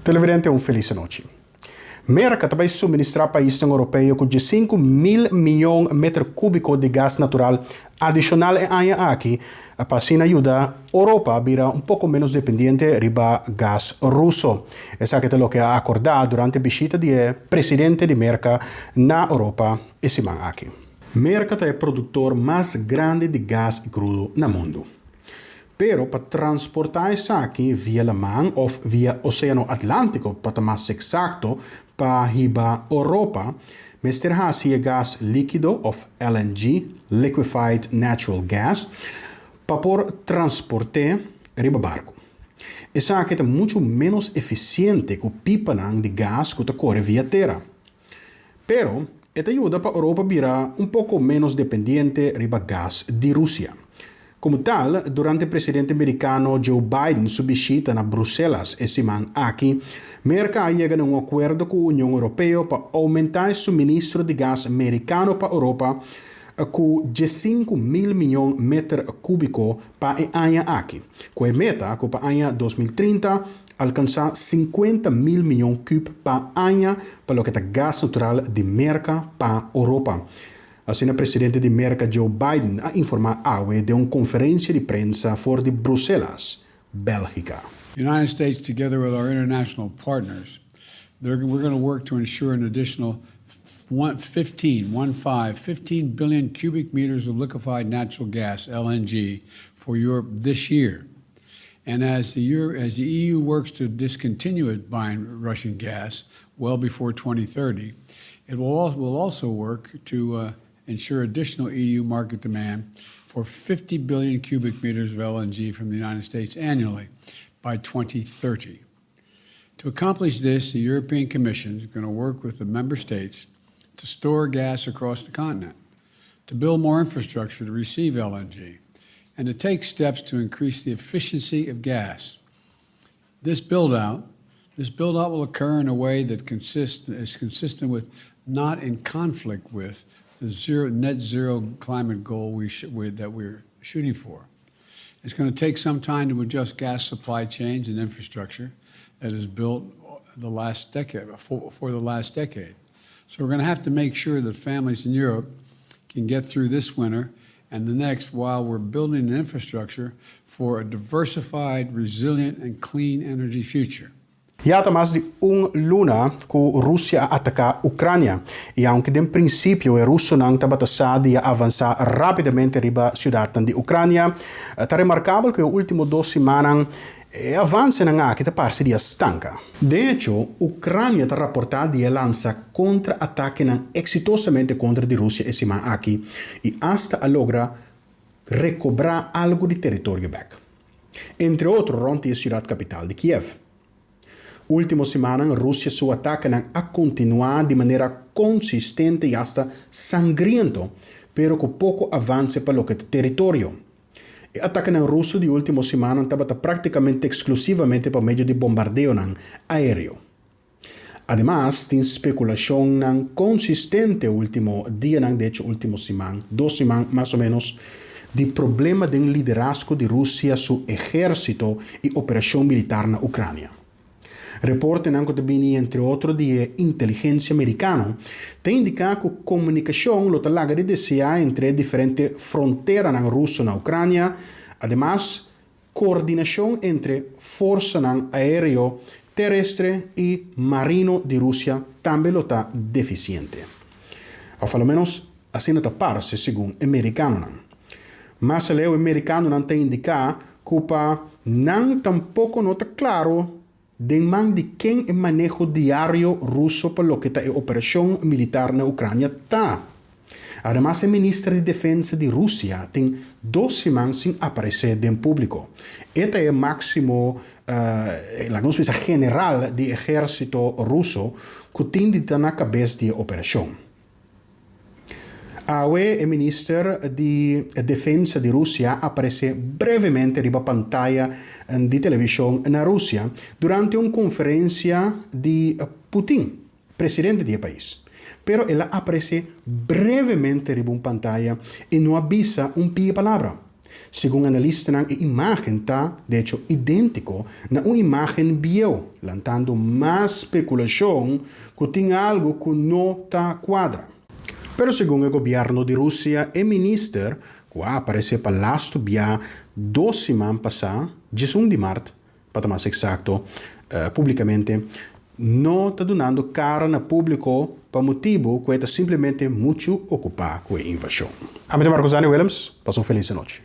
Televidente, un felis anochi. Merka ta bai suministrá paisnan Oropeo ku 15.000 mion meter kúbiko di gas natural adishonal e aña aki pa asina yuda Oropa bira un poko ménos dependiente riba gas ruso. Esaki ta loke a akordá durante bishita di e presidente di Merka na Oropa e siman aki. Merka ta e produktor mas grandi di gas i krudo na mundu. Pero pa transportá esaki via laman òf via Oséano Atlántiko, pa ta mas eksakto, pa hiba Oropa, mester hasi e gas líkido òf LNG, Liquefied Natural Gas, pa por transport'é riba barku. Esaki ta muchu ménos efisiente ku pipanan di gas ku ta kore via tera. Pero, e ta yuda pa Oropa bira un poko ménos dependiente riba gas di Rusia. Komo tal, durante presidente merikano Joe Biden su bishita na Bruselas e siman aki, Merka a yega na un akuerdo ku Union Europeo pa oumentá e suministro di gas merikano pa Oropa ku 15.000 mion meter kúbiko pa e aña aki, ku e meta ku pa aña 2030 alkansá 50.000 mion kub pa aña pa loke ta gas natural di Merka pa Oropa. Asina presidente di Merka Joe Biden a informá awe den un konferensia di prensa for di Bruselas, Bélgika. The United States, together with our international partners, we're going to work to ensure an additional 15, 1 5, 15 billion cubic meters of liquefied natural gas, LNG, for Europe this year. And as the EU works to discontinue it buying Russian gas well before 2030, it will also work to ensure additional EU market demand for 50 billion cubic meters of LNG from the United States annually by 2030. To accomplish this, the European Commission is going to work with the member states to store gas across the continent, to build more infrastructure to receive LNG, and to take steps to increase the efficiency of gas. This build out will occur in a way that is consistent with, not in conflict with, the net zero climate goal that we're shooting for. It's going to take some time to adjust gas supply chains and infrastructure that is built the last decade, for the last decade. So we're going to have to make sure that families in Europe can get through this winter and the next while we're building an infrastructure for a diversified, resilient, and clean energy future. Ya ta mas di un luna ku Rusia a ataká Ukrania. I aunke den prinsipio e rusonan tabata sa di avansá rápidamente riba siudatnan di Ukrania, ta remarkabel ku e último 2 simannan e avansenan aki ta parse di stanka. De echo, Ukrania ta raportá di a lansa kontra-atakenan eksitosamente kontra di Rusia e siman aki i asta a logra rekobrá algu di teritorio bèk. Entre otro, rònt e siudat kapital di Kiev. Último siman, Rusia su atakenan a kontinuá di manera konsistente i asta sangriento, pero ku poko avanse pa loke ta teritorio. E atakenan ruso di último siman tabata práktikamente eksklusivamente pa medio di bombardeo aéreo. Ademas, tin spekulashon konsistente último dia, de echo último siman, 2 siman mas o ménos, di problema di liderazgo di Rusia, su ehérsito i operashon militar na Ukrania. Reportenan ku ta bini, entre otro, di inteligensia merikano, ta indiká ku komunikashon lo ta laga di deseá entre diferente fronteranan ruso na Ukrania. Ademas, koordinashon entre forsanan aéreo, terestre i marino di Rusia tambe lo ta defisiente. Òf aloménos asina ta parse segun merikanonan. Mas aleu, merikanonan ta indiká ku pa nan tampoko no ta kla den man di ken e maneho diario ruso pa loke ta e operashon militar na Ukrania ta. Ademas, e minister di Defensa di Rusia tin 2 siman sin aparesé den públiko. E ta e máksimo, laga nos bisa, general di ehérsito ruso ku tin di ta na kabes di operashon. Awe, e minister di Defensa di Rusia a aparesé brevemente riba pantaya di televishon na Rusia durante un konferensia di Putin, presidente di e pais. Pero el a aparesé brevemente riba un pantaya i no a bisa un pia palabra. Segun analistanan, e imagen ta, de hecho, identico na un imagen bieu, lantando mas speculacion cu tin algo cu no ta cuadra. Pero segun e gobierno di Rusia, e minister, cu a aparece pa laatste bia 2 siman pasa, 11 di maart, pa ta mas exacto, publicamente, no ta dunando cara na publico pa motibo cu ta simplemente mucho ocupa cu e invasion. Ami ta Marcos Dani Willems, pasa un feliz nochi.